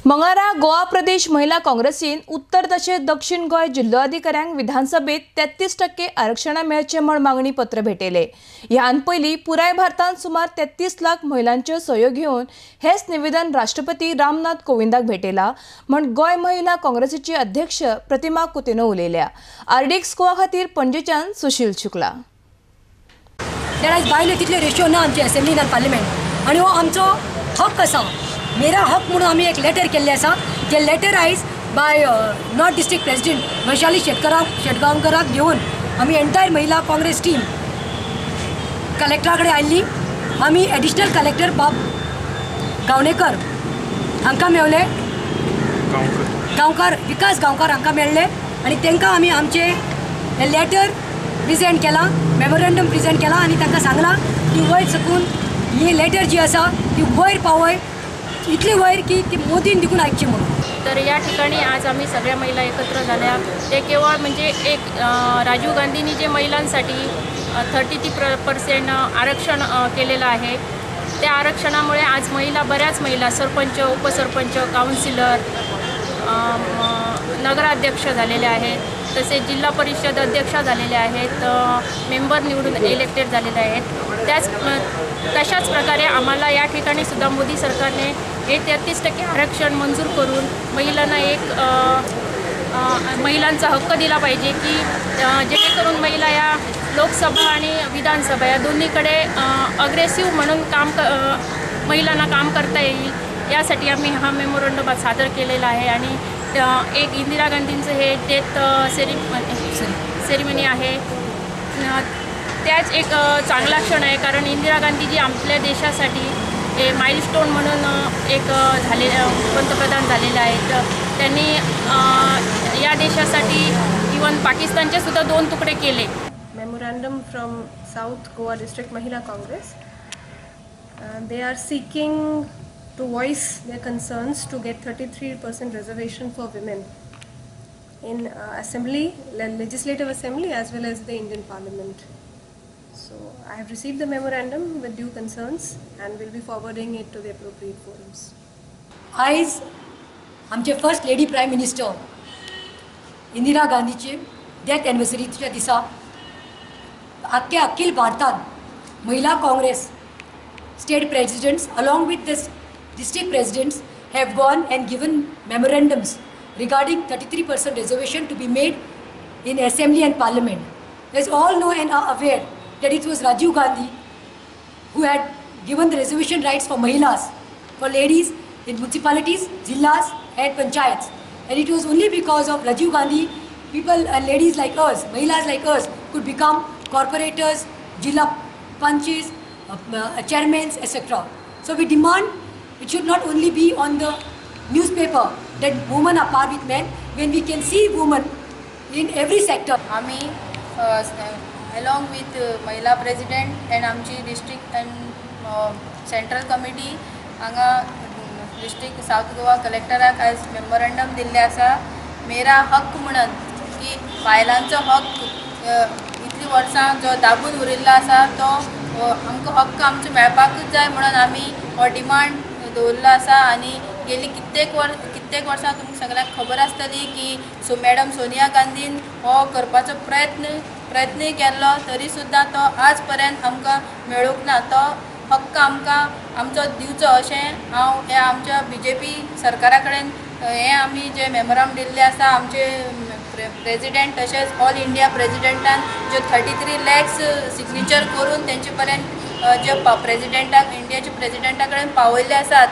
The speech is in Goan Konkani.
मंगळारा गोवा प्रदेश महिला काँग्रेसीन उत्तर तशेंच दक्षिण गोंय जिल्लोधिकाऱ्यांक विधानसभेत 33% आरक्षणां मेळचें म्हण मागणी पत्र भेटयलें. ह्यान पयलीं पुराय भारतांत सुमार 33 लाख महिलांच्यो सयो घेवन हेच निवेदन राष्ट्रपती रामनाथ कोविंदाक भेटयलां म्हण गोंय महिला काँग्रेसीची अध्यक्ष प्रतिमा कुतिन्हो उलयल्या. आरडीएक्स गोवा खातीर पणजेच्यान सुशील शुक्ला. आयज बायलो तितले रेशियो ना आमचे असेंब्लीन आनी पार्लिमेंट आनी हो आमचो हक्क आसा. मेरा हक म्हणून आमी एक लेटर केल्लें आसा. जे लेटर आयज बाय नॉर्थ डिस्ट्रिक्ट प्रेसिडेंट वैशाली शेटकराक शेटगांवकराक घेवन आमी एंटायर महिला काँग्रेस टीम कलेक्टरा कडेन आयिल्ली. आमी एडिशनल कलेक्टर बाब गावणेकर हांकां मेवले, गांवकार, विकास गांवकार हांकां मेळ्ळे आनी तांकां आमी आमचे हे लेटर प्रेजेंट केलां, मेमोरेंडम प्रेजेंट केलां आनी तांकां सांगलां की वयर सकून ही लेटर जी आसा ती वयर पावय, इतली वयर की ती मोदीन देखून आयकची म्हणून. तर या ठिकाणी आज आम्ही सगळ्या महिला एकत्र झाल्या. ते केवळ म्हणजे एक राजीव गांधींनी जे महिलांसाठी 33% आरक्षण केलेलं आहे, त्या आरक्षणामुळे आज महिला, बऱ्याच महिला सरपंच, उपसरपंच, काउन्सिलर, नगराध्यक्ष झालेले आहेत, तसेच जिल्हा परिषद अध्यक्षा झालेल्या आहेत, मेंबर निवडून इलेक्टेड झालेले आहेत. तशाच प्रकारे आम्हाला या ठिकाणी सुद्धा मोदी सरकारने हे 33% आरक्षण मंजूर करून महिलांना एक महिलांचा हक्क दिला पाहिजे की जेणेकरून महिला या लोकसभा आणि विधानसभा या दोन्हीकडे अग्रेसिव्ह म्हणून काम महिलांना काम करता येईल, यासाठी आम्ही हा मेमोरंडम सादर केलेला आहे. आणि एक इंदिरा गांधींचं हे डेथ सेरिमनी आहे, त्याच एक चांगला क्षण आहे, कारण इंदिरा गांधीजी आपल्या देशासाठी हे माइलस्टोन म्हणून एक झाले पंतप्रधान झालेले आहेत. त्यांनी या देशासाठी इवन पाकिस्तानचे सुद्धा 2 तुकडे केले. Memorandum from South Goa District Mahila Congress. They are seeking to voice their concerns to get 33% reservation for women in assembly, legislative assembly as well as the Indian Parliament. So I have received the memorandum with due concerns and will be forwarding it to the appropriate forums. आयज आमचे first lady prime minister Indira गांधीची डेथ एनिवर्सरीच्या दिसा आख्या अखिल भारतांत Mahila Congress state presidents along with the district presidents have gone and given memorandums regarding 33% reservation to be made in assembly and parliament. As all know and are aware that it was Rajiv Gandhi who had given the reservation rights for mahilas, for ladies in municipalities, jillas and panchayats. And it was only because of Rajiv Gandhi, people and ladies like us, mahilas like us, could become corporators, jilla panches, chairmen, etc. So we demand it should not only be on the newspaper that women are par with men, when we can see women in every sector. आमी along with महिला प्रेसिडेंट and आमची डिस्ट्रिक्ट अँड सेंट्रल कमिटी हांगा डिस्ट्रिक्ट सावथ गोवा कलेक्टराक आयज मेमोरंडम दिल्लें आसा. मेरा हक्क म्हणून की बायलांचो हक्क इतलीं वर्सां जो दाबून उरिल्लो आसा तो आमकां हक्क आमचो मेळपाकूच जाय म्हणून आमी हो डिमांड दवरिल्लो आसा. आनी गेली कित्येक वर्सां तुमकां सगळ्यांक खबर आसतली की मॅडम सोनिया गांधीन हो करपाचो प्रयत्नय केल्लो, तरी सुद्दां तो आज पर्यंत आमकां मेळूंक ना. तो हक्क आमकां आमचो दिवचो अशें हांव ह्या आमच्या बीजेपी सरकारा कडेन हें आमी जे मेमोरांडम दिल्लें आसा, आमचे प्रेजिडेंट तशेंच ऑल इंडिया प्रेजिडेंटान ज्यो 33 लॅक्स सिग्नेचर करून तेंचे पर्यंत जे प्रेजिडेंटाक, इंडियाच्या प्रेजिडेंटा कडेन पावयल्ले आसात.